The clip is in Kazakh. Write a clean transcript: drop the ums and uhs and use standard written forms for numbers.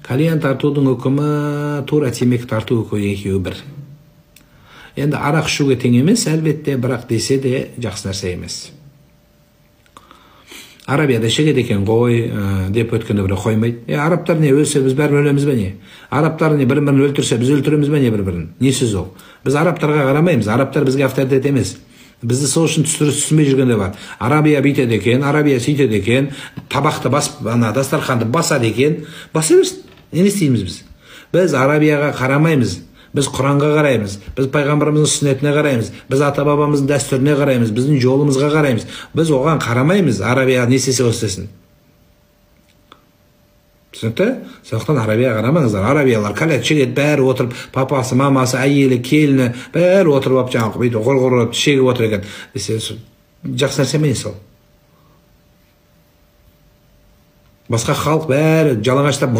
Кальян тартудың үкімі тура темекі тарту екеуі бір. Енді арақ ішуге тең емес, әлбетте, бірақ десе де жақсы нәрсе емес. Арабияда шегеді екен ғой, деп өткенде біреу қоймайды. Арабтар не өлсе, біз бәрібір өлеміз бе не? Арабтар не бір-бірін өлтірсе, біз өлтіреміз бе не бір-бірін? Не сөз ол? Біз арабтарға қарамаймыз, арабтар бізге авторитет емес. Бізді сол үшін түсінбей жүргенде бар. Арабия бүйтеді екен, Арабия сөйтеді екен, табақты басып, ана дастарханды басады екен. Баса берсін. Не істейміз біз? Біз Арабияға қарамаймыз. Біз Құранға қараймыз, біз пайғамбарымыздың сүннетіне қараймыз, біз ата-бабамыздың дәстүріне қараймыз, біздің жолымызға қараймыз. Біз оған қарамаймыз, Арабия не істесе істесін. Түсінікті? Сондықтан Арабияға қарамаңыздар. Арабиялар кальян шегеді, бәрі отырып, папасы, мамасы, әйелі, келіні, бәрі отырып алып жаңағы бүйтіп ғұр-ғұр шегіп отыр екен. Десе, жақсы нәрсе ме сол? Басқа халық бәрі жалаңаштап